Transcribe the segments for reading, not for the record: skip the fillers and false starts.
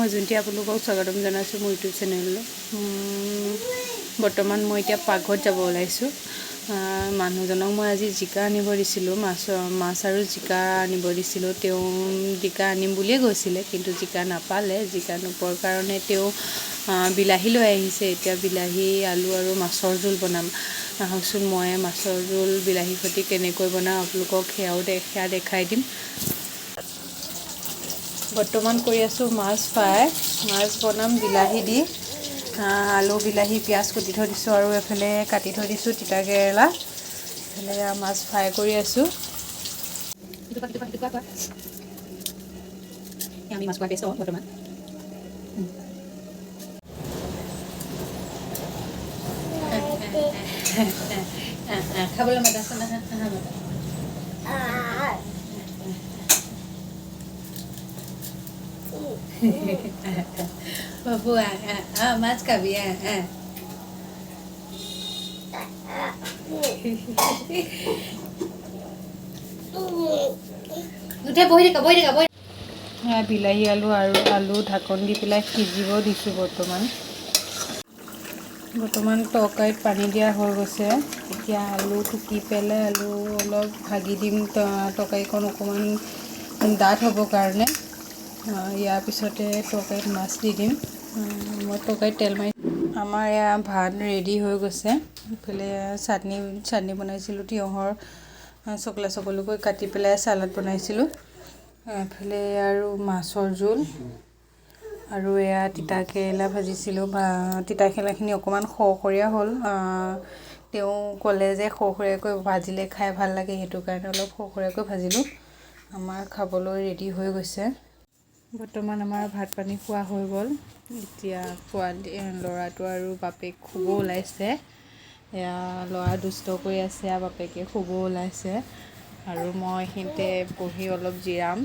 মই জোনটি, আপোনালোকক স্বাগতম জনাইছোঁ মোৰ ইউটিউব চেনেললৈ। বৰ্তমান মই এতিয়া পাকঘৰত যাব ওলাইছোঁ। মানুহজনক মই আজি জিকা আনিব দিছিলোঁ, মাছ আৰু জিকা আনিব দিছিলোঁ। তেওঁ জিকা আনিম বুলিয়ে গৈছিলে, কিন্তু জিকা নাপালে। জিকা নোপোৱাৰ কাৰণে তেওঁ বিলাহী লৈ আহিছে। এতিয়া বিলাহী, আলু আৰু মাছৰ জোল বনাম। আহকচোন, মই মাছৰ জোল বিলাহী সৈতে কেনেকৈ বনাওঁ, আপোনালোকক সেয়া দেখাই দিম। বৰ্তমান কৰি আছোঁ মাছ ফ্ৰাই। মাছ বনাম বিলাহী দি। আলু, বিলাহী, পিঁয়াজ কুটি থৈ দিছোঁ আৰু এইফালে কাটি থৈ দিছোঁ তিতা কেৰেলা। এইফালে মাছ ফ্ৰাই কৰি আছোঁ। আমি মাছ খোৱা ব্যস্ত বৰ্তমান। খাবলৈ মাতাচোন, আহা আহা, মাতা। বাবু, আহ আহ আহ, মাছ খাবি? আহ আহ। নুঠে, বহি থাকা, বহি থাকা, বহি। বিলাহী, আলু আৰু আলু ঢাকন দি পেলাই সিজিব দিছোঁ। বৰ্তমান তৰকাৰীত পানী দিয়া হৈ গৈছে। এতিয়া আলু টুকি পেলাই আলু অলপ ভাগি দিম, তৰকাৰীখন অকণমান ডাঠ হ'বৰ কাৰণে। ইয়াৰ পিছতে তৰকাৰীত মাছ দি দিম। মই তৰকাৰীত তেল মাৰি। আমাৰ এয়া ভাত ৰেডি হৈ গৈছে। ইফালে চাটনি চাটনি বনাইছিলোঁ, তিয়ঁহৰ চকলা চকলিকৈ কাটি পেলাই চালাড বনাইছিলোঁ। এফালে আৰু মাছৰ জোল আৰু এয়া তিতা কেৰেলা ভাজিছিলোঁ। তিতা কেৰেলাখিনি অকণমান সৰসৰীয়া হ'ল। তেওঁ ক'লে যে সৰসৰীয়াকৈ ভাজিলে খাই ভাল লাগে, সেইটো কাৰণে অলপ সৰসৰীয়াকৈ ভাজিলোঁ। আমাৰ খাবলৈ ৰেডি হৈ গৈছে। বৰ্তমান আমাৰ ভাত পানী খোৱা হৈ গ'ল। এতিয়া পোৱালি ল'ৰাটো আৰু বাপেক শুব ওলাইছে। এয়া ল'ৰা দুষ্ট কৰি আছে, বাপেকে শুব ওলাইছে আৰু মই এইখিনিতে বহি অলপ জিৰাম।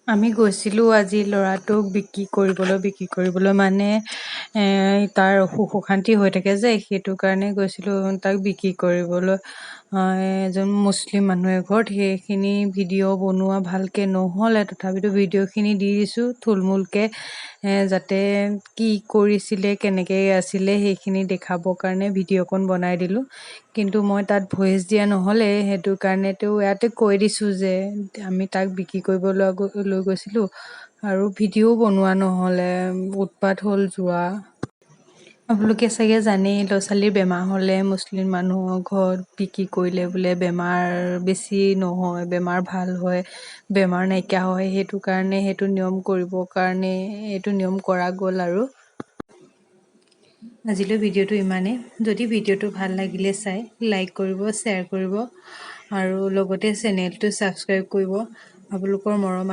আমি গৈছিলোঁ আজি ল'ৰাটোক বিক্ৰী কৰিবলৈ। বিক্ৰী কৰিবলৈ মানে তাৰ অসুখ অশান্তি হৈ থাকে যে, সেইটো কাৰণে গৈছিলোঁ তাক বিক্ৰী কৰিবলৈ এজন মুছলিম মানুহ এঘৰত। সেইখিনি ভিডিঅ' বনোৱা ভালকৈ নহ'লে, তথাপিতো ভিডিঅ'খিনি দি দিছোঁ থুলমূলকৈ, যাতে কি কৰিছিলে, কেনেকৈ আছিলে, সেইখিনি দেখাবৰ কাৰণে ভিডিঅ'কণ বনাই দিলোঁ। কিন্তু মই তাত ভইচ দিয়া নহ'লে, সেইটো কাৰণে তেওঁ ইয়াতে কৈ দিছোঁ যে আমি তাক বিক্ৰী কৰিব লৈ গৈছিলোঁ আৰু ভিডিঅ'ও বনোৱা নহ'লে, উৎপাত হ'ল যোৱা। আপোনালোকে চাগে জানেই, ল'ৰা ছোৱালীৰ বেমাৰ হ'লে মুছলিম মানুহৰ ঘৰত বিক্ৰী কৰিলে বোলে বেমাৰ বেছি নহয়, বেমাৰ ভাল হয়, বেমাৰ নাইকিয়া হয়। সেইটো কাৰণে সেইটো নিয়ম কৰিবৰ কাৰণে এইটো নিয়ম কৰা গ'ল। আৰু আজিলৈ ভিডিঅ'টো ইমানেই। যদি ভিডিঅ'টো ভাল লাগিলে চাই, লাইক কৰিব, শ্বেয়াৰ কৰিব আৰু লগতে চেনেলটো ছাবস্ক্ৰাইব কৰিব। আপোনালোকৰ মৰম